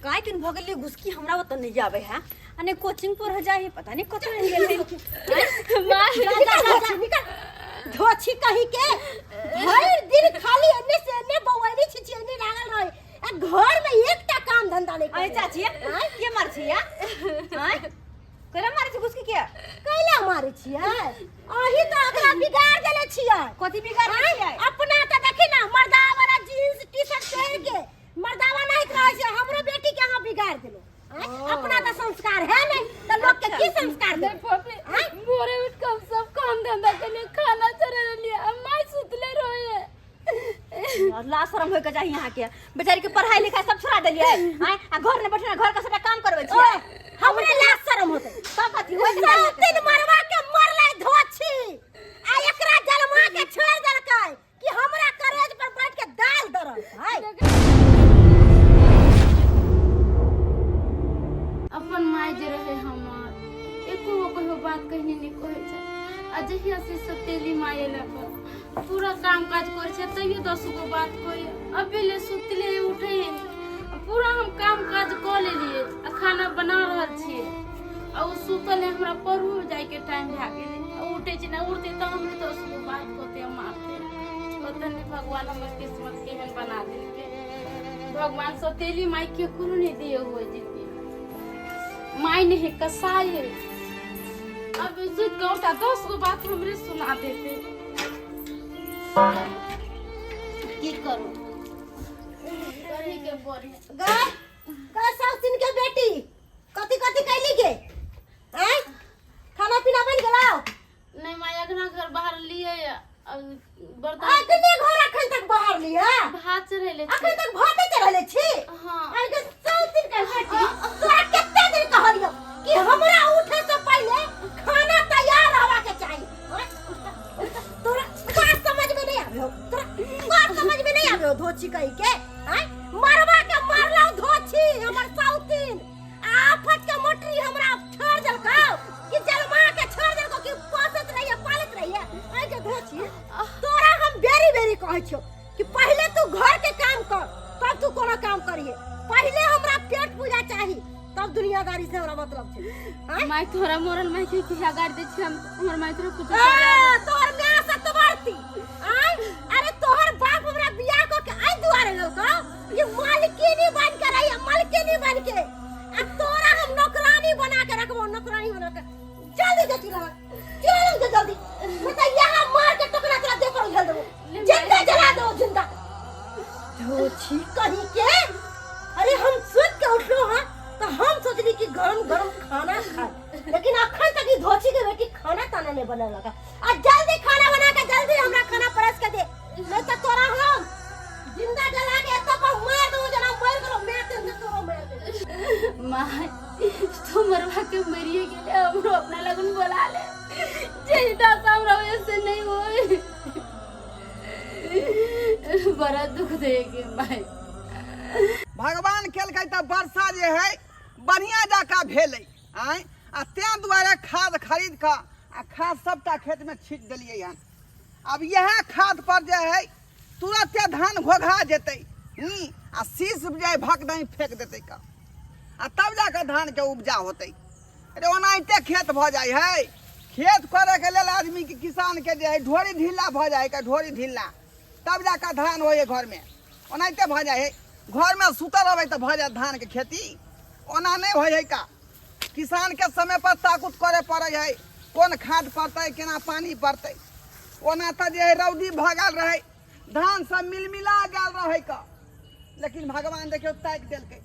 काय दिन भऽ गेलै घुसकी हमरा ओतऽ नहि आबै है आ नहि कोचिंग पर जाइ है, पता नहीं कतऽ रहि गेलै। माय। जा जा जा जा, निकल धोछी कहीं के। भरि दिन खाली एने से एने बौआइनी छिछियनी लागल रहे आ घर में एकटा काम धंधा नहीं अरे करे। चाची, के मार छी या आय केना मारै छी घुसकी के? कैला मारे छियै? अही तो एकरा बिगाड़ देले छियै। कथी बिगाड़ देले छियै? अपना तऽ देखी ना, मर्दावा वाला जींस टी शर्ट पहिर के मर्दावा नहीं रहै छै। हमरो बेटी के अहाँ बिगाड़ देलो। आँय? अपना तऽ संस्कार है नहीं तऽ लोग के की संस्कार नहीं देबै? पापी, भोरे उठ के हम सब काम धंधा के लिए खाना चढ़ा लिए, अब माय सुतले रहे। ला शरम होय के चाही अहाँ के। बेचारी के पढ़ाई लिखाई सब छोड़ा देलियै आँय, आ घर ने बैठे घर के सबटा काम करबै छियै। हमरे लाज शरम होतै? तब कथी होय? सब दिन मरवा के मरलै धोछी आ एकरा जलमा के छोड़ देलकै कि हमरा करेज पर बैठ के दाल दरल है। अपन माय जे रहे हमर, एको गो कहियो बात कहिने नहि कहै छै, आ जहिया से सतेली माय एला पर पूरा काम काज करै छै, तैयो 10 गो बात कहै। अभी ले सुतले उठे है नहि। आ पूरा हम काम काज कऽ लेलियै आ खाना बना रहल छियै आ ओ सुतल है। हमरा पढ़ू जाइके टाइम भए गेलै आ उठै छै ने। उठतै तऽ हमरे 10 गो बात कहतै आ मारतै। पता नहि भगवान हमर किस्मत केहन बना देलकै। भगवान सतेली माय केकरो नहि दिए हुए जिंदगी। माय नहीं है, कसाई है। अब सुत के उठा 10 गो बात हमरे सुना देते। की करू, करही के पड़े। गाय गाय साउथिन के बेटी, कथी कथी कैली गे? आँय, खाना पीना बन गेलौ? नहीं माय, अगना घर बाहर लिए आ बर्तन। अखने घर अखन तक बाहर लिया? भात चढ़ेले छी। अखन तक भाते चढ़ले छी? हाँ। आइ के साउथिन के बेटी, तोरा कते दिन कहलियौ कि हमरा उठे से पहिले खाना तैयार रहबा के चाही। आँय, तोरा बात समझ में नहीं आवे हो? तोरा बात समझ में नहीं आवे हो धोची कही के? आँय, मरवा के मारलौ धोची हमर साउथिन, आफत के मोटरी हमरा छोड़ देलकौ कि जलमा के छोड़ देलकौ कि पोसत रहिए पालत रहिए। आइ के धोची, तोरा हम बेरी बेरी कहै छियौ कि पहिले तू घर के काम कर, तब तू कोनो काम करिए। पहिले हमरा पेट पूजा चाही, तब दुनियादारी से हमरा मतलब छै। आँय? माय, तोरा मरल माय के की गाड़ दे छी हम? हमर माय तोरा कुछ ए, तोहर माय सतवर्ती। आँय, अरे तोहर बाप हमरा बियाह क के आइ दुआरे ललकौ कि मालकिनी बन के रहिए, मालकिनी बन के, आ तोरा हम नौकरानी बना के रखबो, नौकरानी बना के। जल्दी जा चूल्हा, चूल्हा लग जा जल्दी, नहीं तो यहाँ मार के टुकड़ा तोरा देह पर उझल देबो, जिंदा जला देबो जिंदा। धोछी कहीं के। अरे हम सोच के उठलो हाँ तो हम सोचली कि गरम गरम खाना खाए, लेकिन अखन तक ई धोछी के बेटी खाना ताना नहीं बने लगा। आ जल्दी खाना बना के जल्दी हमरा खाना परस के दे, नहीं तो तोरा हम जिंदा जला के एतऽ पर मार देबो। जना मर गेलो मैं ते तोरो मार देबो। माय, तू मरवा के मरिए गेले, हमरो अपना लगन बोला ले। जे दशा हमरा वजह से नहीं होई, बड़ा दुख देगे माय। भगवान केलकै तऽ वर्षा जे है बढ़िआँ जकाँ भेलै। आँय, आ तेँ दुआरे खाद खरीद कऽ आ खाद सभटा खेतमे छीट देलियै हन। आब इएह खाद पर जे है तुरते धान घोघा जेतै आ शीश जे भक दही फेंक देतै कऽ आ तब जाकऽ धानके उपजा होतै। अरे ओनाहिते खेत भऽ जाइ है। खेत करैके लेल आदमीके किसानके जे है ढोरी ढीला भऽ जाइ है, ढोरी ढीला, तब जाकऽ धान होइ है घरमे। ओनाहिते भऽ जाइ है? घरमे सुतल रहबै तऽ भऽ जायत धानके खेती? ओना नहि होइ है का। किसानके समय पर ताकूत करे पड़ै है, कोन खाद पड़तै, केना पानि पड़तै। ओना तऽ जे है रौदी भऽ गेल रहै, धान सब मिलमिला गेल रहै का, लेकिन भगवान देखियौ ताकि देलकै।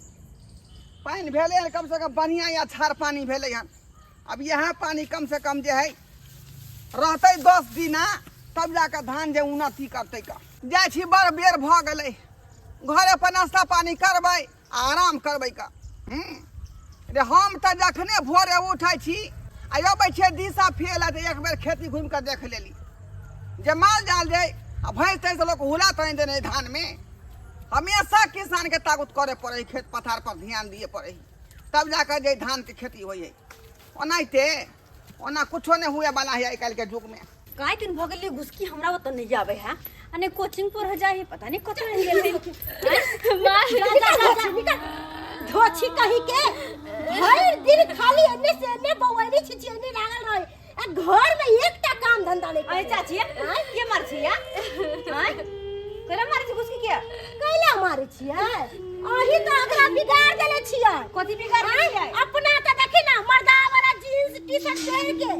पानि भेलै हन कमसँ कम बढ़िआँ या छार पानि भेलै हन। अब इएह पानि कमसँ कम जे है रहतै 10 दिना, तब जाकऽ धान जे उन्नति करतै का। जाइ छी, बड़ बेर भऽ गेलै। घरे पर नाश्ता पानि करबै आ आराम करबै का। रे हम तऽ जखने भोरे उठै छी आ अबै छियै दिशा फिरै तऽ एक बेर खेती घुमि कऽ देख लेली जे माल जाल जे आ भैंस तैंस लोक हुला तऽ नहि देने धानमे। हमेशा किसानके ताकत करे पड़ै है, खेत पथार पर ध्यान दिए पड़ै है, तब जाकऽ जे धानके खेती होइ है। ओनाहिते ओना कुछो नहि हुए वाला है आइ काल्हिके युगमे। काय दिन भऽ गेलै घुसकी हमरा ओतऽ नहि आबै है आ नहि कोचिंग पर जाइ है, पता नहीं कतऽ रहि गेलै। माय। जा जा जा जा, निकल धोछी कहीं के भरि दिन खाली एने से एने बौआनी छिछियनी लागल रहे आ घर में एकटा काम धंधा नहीं अरे चाची के मार छी या आय केला मार छी घुसकी के कैला मारे छियै अही तो अगला बिगाड़ देले छियै कथी बिगाड़ आँय? छियै अपना तऽ देखी ना मर्दावा वाला जीन्स टी शर्ट पहिर के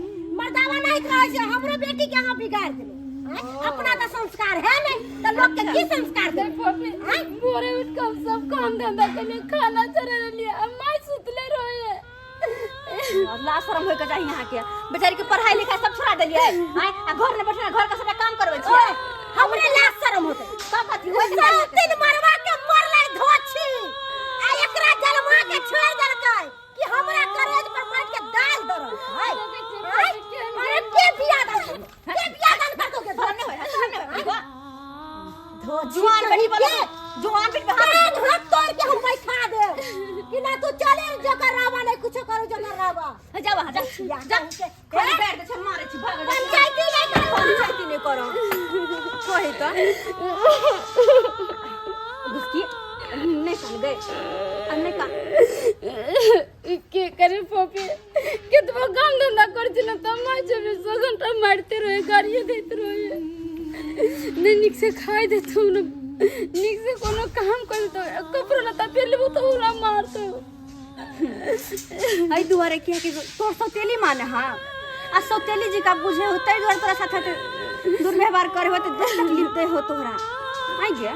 मर्दावा नहीं रहै छै हमरो बेटी के अहाँ बिगाड़ देले आँय? अपना तऽ संस्कार है नहीं तऽ लोग के की संस्कार देबै पप्पी आँय? भोरे उठ के हम सब काम धंधा के लिए खाना चढ़े लिए अब माय सुतले रहे लाज शरम होय के चाही अहाँ के बेचारी के पढ़ाई लिखाई सब छोड़ा देलियै आँय आ घर ने बैठना घर के सबटा काम करबै छियै ओए, हमरे लाज शरम होतै तब कथी होय सब दिन मरवा के मरलै धोछी आ एकरा जलमा के छोड़ देलकै कि हमरा करेज पर मारि के दाल दरल है आँय? अरे के बिया दान के बिया दान करतो के शरम नहि होय शरम नहि होय धोछी जुआन बेटी कहीं बला के जुआन बेटी बला टांग हाथ तोड़ के हम बैठा दे कि ना तू चले जकर रावा नहीं कुछो करो जकर रावा जा वहाँ जा जा खाली बैठ दे छै मारै छी भाग जा पंचायती नहीं करो पंचायती नहि करो कहे तऽ घुसकी नहि कान गए आ नहि कान के करे पप्पी केतबो काम धंधा कर छी ना तब माय चौबीसो घंटा मारते रहे गाड़िए दैत रहे नहीं निक से खाए देतौ न निक से कोनो काम कर देतौ कपड़ो लत्ता पहिर लेबो तऽ ओकरा मारतौ एहि दुआरे किया कि तोर सौतेली माने हाँ आ सौतेली जी का बुझे हो ताहि दुआरे तोरा साथ दुर्व्यवहार करे हो तऽ दुख तकलीफ दे हो तोहरा आइ गे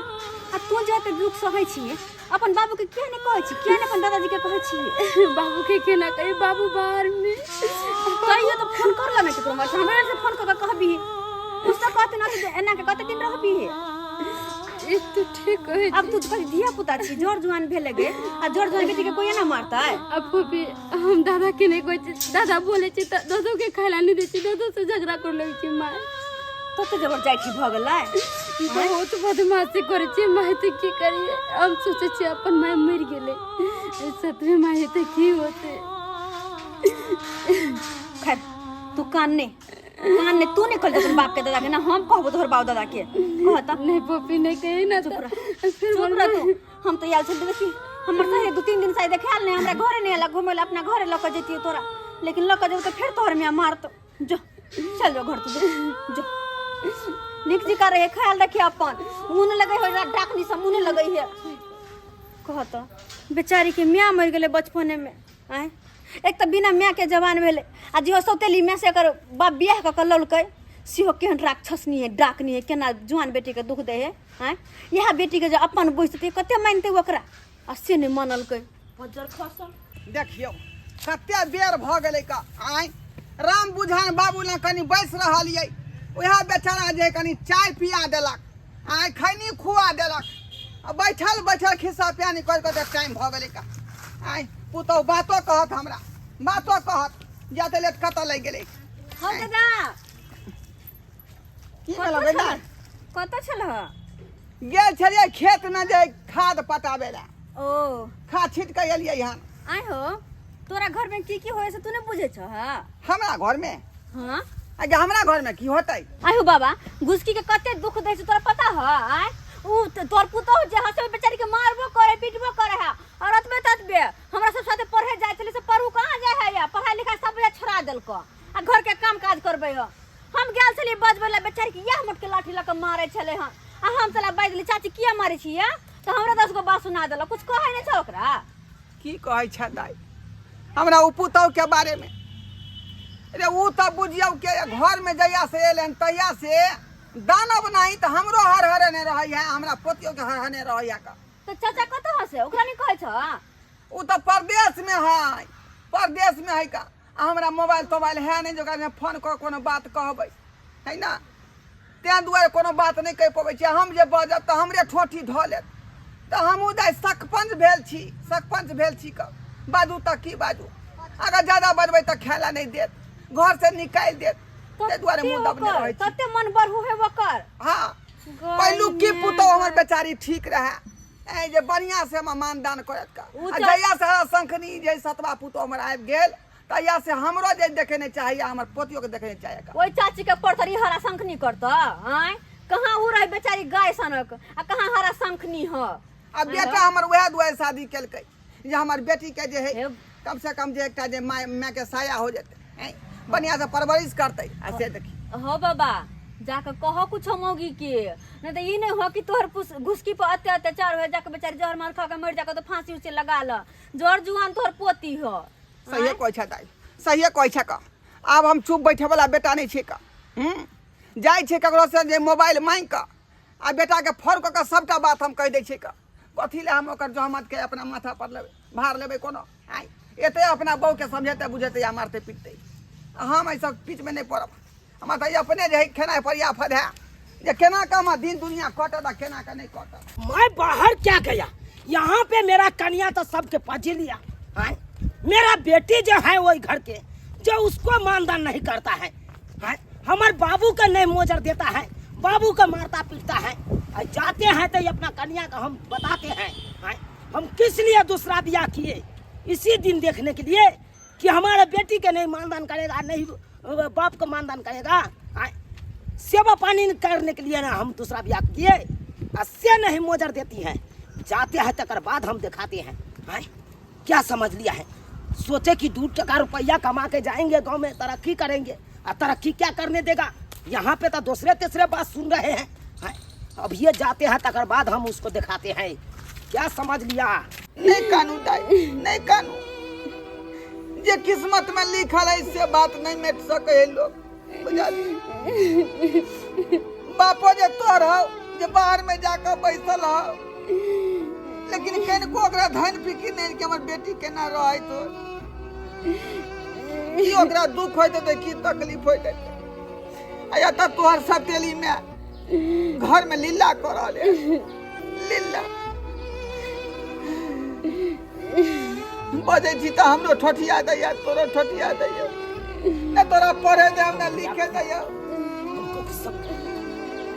आ तू जे एते दुख सहै छियै अपन बाबू के किया नहि कहै छी किया नहि अपन दादाजी के कहै छी बाबू के केना कही बाबू बाहर में कहियो तऽ फोन कर ना केकरो मर हमरा से फोन कऽ के कहबी कुछ तऽ कहते ना तऽ एना के कते दिन रहबी ई तू ठीक कहै अब तू तऽ धिया पुता छी जोर जुआन भेले गे आ जोर जुआन बेटी के कोई ना मारतै अब फूफी हम दादा के नहीं कहै छी दादा बोले छी तऽ दादो के खाय ला नहीं दै छी दादो से झगड़ा कर लै छी माय तते जबर जाठी भऽ गेलै बहुत बदमाशी करै छी माय तऽ की करिए हम सोचै छियै अपन माय मरि गेलै सतमे माय हेतै की होतै खैर तू कान नहि कान नहि तू नहि कहलही अपन बाप के दादा के ना हम कहबो तोहर बाप दादा के कह तऽ नहीं पप्पी नहीं कही ना चुप तऽ रह फिर चुप रह तू हम तो आयल छलियै देखी हमर सहे 2-3 दिन से देखे आयल नहि हमरा घरे नहि आयल घुमै लए अपना घरे लऽ कऽ जैतियै तोरा लेकिन लऽ कऽ जेबौ तऽ फेर तोहर माय मारतौ जो चल जो घर तू जो जो निक जी का रहे ख्याल रखिए अपन मुँह न लगे हो डाकनी सब मुँह न लगे है कहत बेचारी के माय मर गेलै बचपने में आँय एक तऽ बिना माय के जवान भेलै आ जेहो सौतेली माय से एकर बाप बियाह कऽ के लौलकै सेहो केहन राक्षसनी है डाकनी है केना जुआन बेटीके दुख दै है आँय इएह बेटीके जे अपन बुझतै कते मानतै ओकरा आ से नहि मानलकै बज्जर खसल देखियौ कते बेर भऽ गेलै का आँय राम बुझान बाबू लग कनि बैस रहलियै उएह बेचारा जे कनि चाय पिया देलक आँय खैनी खुआ देलक आ बैठल बैठल खिस्सा पियानी कर कऽ टाइम भऽ गेलै का आँय पुतहु बातो कहत हमरा बातो कहत जाते लेट कतऽ लागि गेलै हँ दादा की कहलक बेटा कतऽ छलह गेल छलियै खेतमे जे खाद पटाबै लए ओ खाद छीट कऽ एलियै हन आइ हो तोरा घर में की की होय से तू नहीं बुझे छ हां हमरा घरमे हां आगे हमरा घरमे की होतै आइ हो बाबा घुसकी के कते दुख दै छै तोरा पता ह आइ उ त- तोर पुतोह जे हसे बेचारी के मारबो करे पीटबो करे है और अतबे ततबे हमरा सब साथे पढ़े जाय छलै से पढ़ू कहाँ जाय है या पढ़ाई लिखाई सब छोड़ा देलको आ घर के काम काज करबै हो हम गेल छलियै बजबै लए बेचारी के इएह मोटके लाठी लऽ कऽ मारै छलै हन आ हम चला बाजि देलियै चाची किया मारै छियै तऽ हमरा 10 गो बात सुना देलक कुछ कहै नहि छै ओकरा की कहै छै दाइ हमरा ओ पुतहुके बारेमे रे ओ तऽ बुझियौ के घरमे जहिया से एलै हन तहिया से दानव नहि तऽ हमरो हर हरने रहै है हमरा पोतियोके हर हरने रहै है का तऽ चाचा कतऽ हसे ओकरा नहि कहै छ ओ तऽ परदेशमे है परदेशमे है का आ हमरा मोबाइल तोबाइल है नहि जे ओकरा फोन कऽ कोनो बात कहबै है ना ताहि दुआरे कोनो बात नहि कहि पबै छी हम जे बाजब तऽ हमरे ठोठी धऽ लेत तऽ हमहूँ दाइ सकपञ्च भेल छी सकपञ्च भेल छी कऽ बाजू तऽ की बाजू अगर ज्यादा बजबै तऽ खाय लए नहि देत घरसँ निकालि देत ताहि दुआरे मुँह दबने रहै छी कते मन बढ़ू है ओकर हँ पहिलुकी पुतहु हमर बेचारी ठीक रहए ऐ जे बढ़िआँ से हमरा मानदान करत का उ आ तऽ- जहिया से हमरा शंखनी जे सतवा पुतहु हमर आबि गेल तहिया से हमरो जे देखे नहि चाही आ हमर पोतियो के देखे नहि चाही का ओहि चाची के पड़तरी हरा शंखनी करत आँय कहाँ उ रहे बेचारी गाय सनक आ कहाँ हरा शंखनी ह आ बेटा हमर वएह दुआरे शादी केलकै जे हमर बेटी के जे है हे। कम से कम जे एकटा जे माय माय के साया हो जेतै आँय, बढ़िआँ से परवरिश करतै आ से देखी। हो बाबा, जाके कहो कुछ मौगी के, नहीं तो ई नहीं हो कि तोहर घुसकी पर अत्य अत्याचार हो जाके बेचारी जहर मार खा के मर जाके तो फांसी उसी लगा ल, जर जुआन तोहर पोती हो। सहिए कहै छै दाइ, सहिए कहै छै का। आब हम चुप बैठे वाला बेटा नहीं छियै का। जाइ छियै ककरो से जे मोबाइल मांगि कऽ आ बेटाके फोन कऽ कऽ सबटा बात हम कहि दै छियै का। कथी लए हम ओकर जहमत के अपना माथा पर लेबै, भार लेबै कोनो? आँय, एते अपना बहूके समझेतै बुझेतै आ मारतै पिटतै, आ हम एहि सब बीचमे नहि पड़ब। हमरा तऽ ई अपने जे है खेनाइ पर आफत है जे केना कऽ हमरा दिन दुनिया कटत आ केना कऽ नहि कटत। मैं बाहर क्या गया, यहाँ पे मेरा कन्या तो सबके पजी लिया है। मेरा बेटी जो है वही घर के जो उसको मानदान नहीं करता है, है? हमार बाबू का नहीं मोजर देता है, बाबू का मारता पीटता है। और जाते हैं तो ये अपना कन्या का हम बताते हैं, है? हम किस लिए दूसरा ब्याह किए, इसी दिन देखने के लिए कि हमारे बेटी के नहीं मानदान करेगा, नहीं बाप को मानदान करेगा, है? सेवा पानी करने के लिए ना हम दूसरा ब्याह किए, और से नहीं मोजर देती है। जाते हैं तकर बाद हम दिखाते हैं, है? क्या समझ लिया है? सोचे कि 2 टका रुपया कमा के जाएंगे गांव में तरक्की करेंगे, और तरक्की क्या करने देगा? यहाँ पे तो दूसरे तीसरे बात सुन रहे हैं, हैं? अब ये जाते हैं तकर बाद हम उसको दिखाते हैं। क्या समझ लिया? नहीं कानू दाई, नहीं कानू, जे किस्मत में लिखल है से बात नहीं मेट सके है लोग, बुझलिए? बापो जे तोहर हौ जे बाहर में जाकर बैसल हौ, लेकिन कनिको ओकरा धन फिकिर नहीं कि हमर बेटी केना रहैत हो, की ओकरा दुख होइत हेतै, की तकलीफ होइत हेतै। आ एतऽ तोहर सतेली में घर में लीला कऽ रहल है, लीला। बजै छी तऽ हमरो ठोठिया दैया, तोरो ठोठिया दैया, ने तोरा पढ़े देब ने लिखे दैया। हमको सब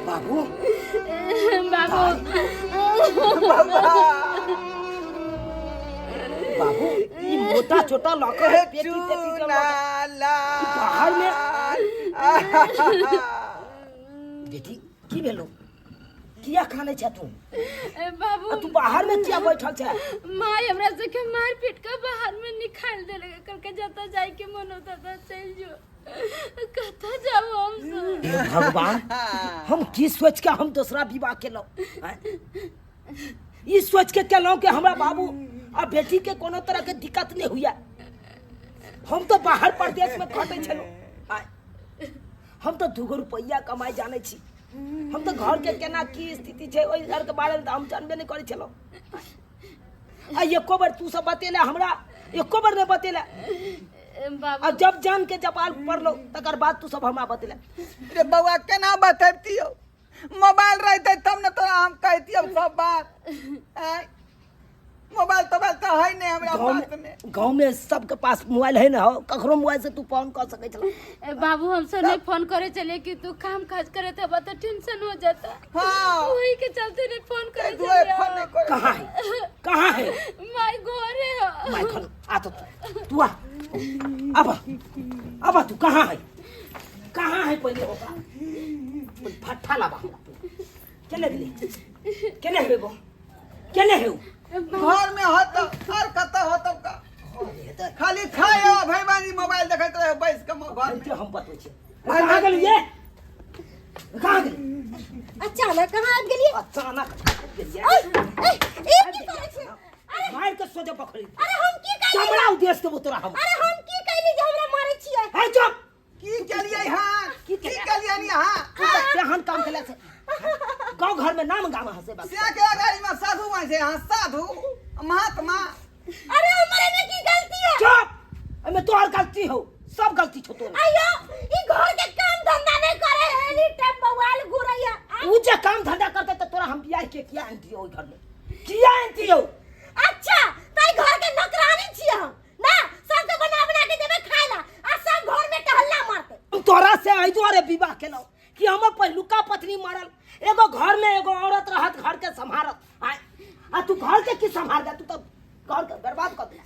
बाबू बाबू बाबा बाबू ई मोटा छोटा लॉकर है, पेटी तेटी सब लॉकर। बाहर में बेटी की भेलो, किया खाने छे तू? ए बाबू, आ तू बाहर में किया बैठल छे? माय हमरा सबके मार पीट के बाहर में निकाल देलक, कहलकै जतऽ जाय के मन होता ततऽ चलि जो, कतऽ जाबो हम सब? हे भगवान, हम की सोच के हम दूसरा विवाह केलहुँ? ई सोच के केलहुँ कि हमरा बाबू आ बेटी के कोनो तरह के दिक्कत नहीं हुआ। हम तो बाहर प्रदेश में खटै छलहुँ, हम तो 2 रुपैया कमाइ जानै छी, हम तो घर के केना की स्थिति छै ओहि घर के बारे में तो हम जानबे नहीं करै छलहुँ। आ एको बेर तू सब बतेले हमरा, एको बेर नहीं बतेले। बाबू आ जब जान के जबाल पड़लो तकर बाद तू सब हमरा बतेले। रे बौआ केना बतैतियौ, मोबाइल रहते तब ने तोरा हम कहतियौ सब बात। आँय, मोबाइल तोबाइल तो है नहीं हमरा पास में। गाँव में सबके पास मोबाइल है ना हो, ककरो मोबाइल से तू फोन कर सकै छला। ए बाबू, हम सब नहीं फोन करे चले कि तू काम काज करे थे तो टेंशन हो जाता। हाँ। वही के चलते नहीं फोन करे दुआरे चले। फोन नहीं करे। कहाँ है, कहाँ है? माय घरे है। My घर आ तो तू आ, अब अब तू कहाँ है, कहाँ है? पहले होगा फट्ठा लाबा हमरा। केने गेली, केने हेबो, केने हेउ? घर में होतो और कतौ होतो का, खाली खाए आ भाई बानी मोबाइल देखैत रहे बैस के घर में। हम बतबै छी। कहाँ गेलिए, कहाँ गेली? अचानक कहाँ आबि गेलिए? अचानक गेलिए। ओए, ए, ई की करै छी? मार के सोझे पकड़ी। अरे हम की कैली? चमड़ा उदेश देबो तोरा हम। अरे हम की कैली जे हमरा मारै छियै? हे चुप। की केलियै हँ? की की केलियै नी हँ? तू तऽ केहन काम केला से गाँव घर में नाम गामा हसे बस। से के गाड़ी में साधु बन छै हँ, साधु महात्मा। अरे हमरे में की गलती है? चुप, एमे तोहर गलती हो, सब गलती छौ तोहर। आयो ई घर के काम धंधा नहीं करे है, एनी टाइम मोबाइल घुरैया। उ जे काम धंधा करते त तोरा हम बियाह के किया आनतियौ ओइ घर में, किया आनतियौ? अच्छा त ई घर के नौकरानी छियै हम ना, सबके बना बना के देबै खाय ला आ सब घर में टहलना मारते। हम तोरा से एहि दुआरे विवाह केलहुँ कि हमर पहिलुका पत्नी मरल, एगो घर में एगो औरत रहत घर के सम्हारत, आय आ तू घर के की सम्हार दे, तू तो घर के बर्बाद कर देला,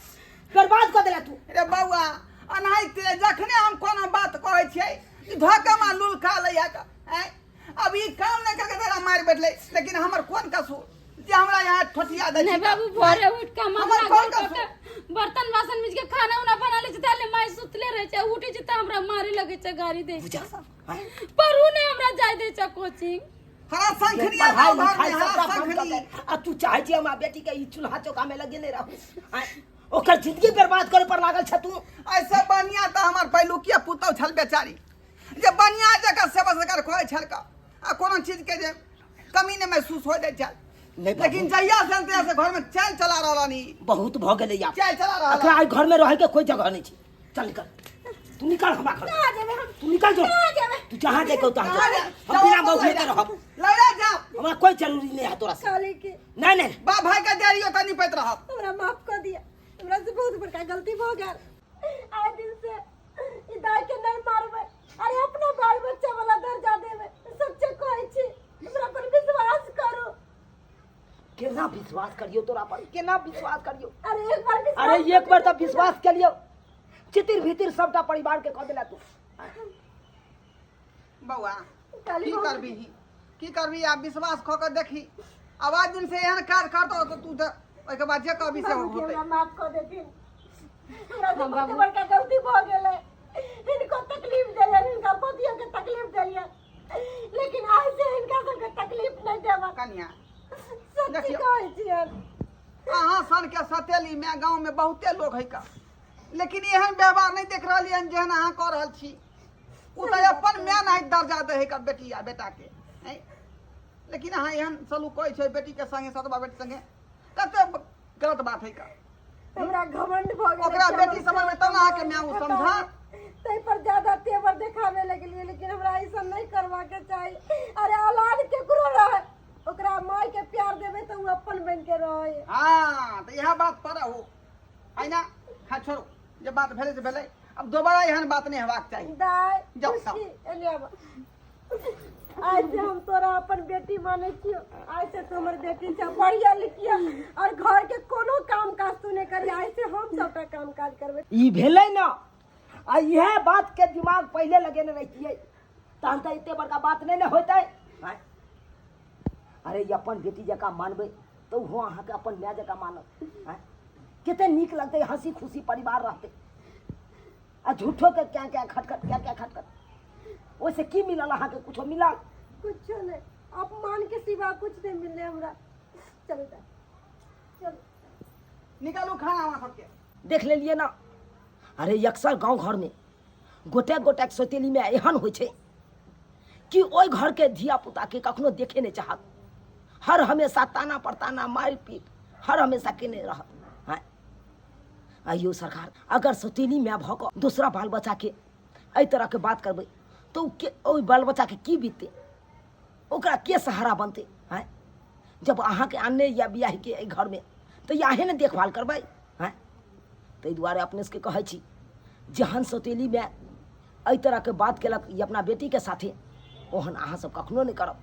बर्बाद कर देला तू। रे बौआ अनाहिते जखने हम कोनो बात कहै छियै ई धोखा में लुलका लैया का, आँय? अब ई काम नहि करके तोरा मारि बैठलै, लेकिन हमर कोन कसूर जे हमरा यहाँ ठोठिया दै नहीं छी। बाबू, भोरे उठ के हम हमर अपना कोन घर कसूर? के बर्तन बासन मिज के खाना उना बना ले छै, ताले माय सुतले रहे छै, उठे छै त हमरा मारे लगे छै, गाड़ी दे पूजा छै। आँय? पर उ नहीं हमरा जाय दे छै कोचिंग। हरा शंखनी पढ़ाई गाँव घर लिखाई में हरा सबटा बंद कऽ शंखनी। के, आ तू चाहे छी हमरा बेटी के ई चूल्हा चौका में लगेने रहू, आँय? ओकर जिंदगी बर्बाद करे पर लागल छ तू। ऐसे बढ़िया तऽ हमर पहिलुकिया पुतहु छल बेचारी, जे बढ़िया जकाँ सेवा सत्कार करै छल का, आ कोनो चीज के जे कमी नहि महसूस हो जाइ छल। नहीं बाबू। लेकिन जहिया से तहिया से घर में चैल चला रहल हन, बहुत भऽ गेलै आब। चैल चला रहल। एकरा एहि घर में रहे के कोई जगह नहीं छै। चल निकल, तू निकल हमरा घर से। कहाँ जेबै हम? तू निकल जो। कहाँ जेबै? तू जहाँ जाए तहाँ कहाँ जा। जाए? हम बिना मौके के रहब। लड़ा जाओ। हमरा कोई जरूरी नहीं है तोरा से। काली के नहीं नहीं। बाप भाई के देरियो तनी पैत रहब। हमरा माफ कर दिया, हमरा से बहुत बड़का गलती भऽ गेल। आइ दिन से ई दाई के नहीं मारबै, अरे अपना बाल बच्चा वाला दर्जा देबै। सच्चे कहै छी, हमरा पर विश्वास करू। केना विश्वास करियो तोरा पर, केना विश्वास करियो? अरे एक बार विश्वास। अरे एक बार तो विश्वास के लियो, चितिर भीतिर सबटा परिवार के कह देला तू। बौआ, काली की बहुत- करबी, की करबी? आब विश्वास खो के देखी, आवाज दिन से एहन काज करतो तऽ तू तऽ ओहिके बाद जे कहबी से बाबूजी, होतै। हमरा माफ कऽ देथिन, हमरा से बहुत बड़का गलती भऽ गेलै। हिनको तकलीफ देलियनि, हिनका पतियो के तकलीफ देलियनि, लेकिन आइ से हिनका सबके तकलीफ नहि देबनि। कनिया, सच्ची देखियौ। कहै छियनि। अहाँ सन के सतेली में गांव में बहुते लोग है का, लेकिन एहन व्यवहार नहीं देख रहलियै हन जेहन अहाँ कऽ रहल छी। ओ तऽ अपन माय नहीं दर्जा दै है का बेटी आ बेटा के, हैं? लेकिन अहाँ एहन सलूक करै छै बेटी के संगे, सतबा बेटी संगे, कते गलत बात है का। हमरा घमंड भऽ गेलै ओकरा कि बेटी हमर समझबै तब ने अहाँके माय ओ समझत। ताहि पर ज्यादा तेवर देखाबे लगलियै, लेकिन हमरा ऐसा नहीं करवा के चाही। अरे औलाद केकरो रहे, ओकरा माय के प्यार देबै तऽ ओ अपन बनि के रहे। हाँ, तऽ इएह बात पर हो है ना। खा छोड़ू, जे बात भेलै से भेलै, अब दोबारा एहन बात नहीं हेबाक चाही। दाय जाउ, खुशी एने आब। आइ से हम तोरा अपन बेटी मानै छियो, आइ से तू हमर बेटी छ। पढ़िया लिखिया और घर के कोनो काम काज तू नहीं करी, आइ से हम सबटा काम काज करबै। ई भेलै ना, आ इएह बात के दिमाग पहिले लगेने रहितियै तहन तऽ एते बड़का बात नहि ने होइतै। आँय? अरे ई अपन बेटी जकाँ मानबै तऽ ओहो अहाँके अपन माय जकाँ मानत। आँय? कते नीक लगतै, हंसी खुशी परिवार रहतै। आ झूठो के क्या क्या खटखट, क्या क्या खटखट, ओहिसँ की मिलल अहाँके? कुछो मिलल? कुछो नहीं, अपमान के सिवा कुछ नहीं मिलले हमरा। चलो दाय, चलो। निकालू खाना अहाँ सबके। देख लेलियै ना। अरे अक्सर गाँव घरमे गोटे गोटेक सौतेलीमे एहन होइ छै कि ओहि घरके धिया पुताके कखनो देखे नहि चाहत, हर हमेशा ताना पर ताना, मारि पीट हर हमेशा केने रहत। आँय आइयो सरकार, अगर सौतेली माय भऽ कऽ दोसरा बाल बच्चाके एहि तरहके बात करबै तऽ ओ के ओहि बाल बच्चाके की बीततै, ओकरा के सहारा बनतै? आँय, जब अहाँके आनने या बियाहके एहि घरमे तऽ अहेँ ने देखभाल करबै। आँय, ताहि दुआरे अपने सबके कहै छी, जेहन सौतेली माय एहि तरहके बात केलक ई अपना बेटीके साथे, ओहन अहाँ सब कखनो नहि करब।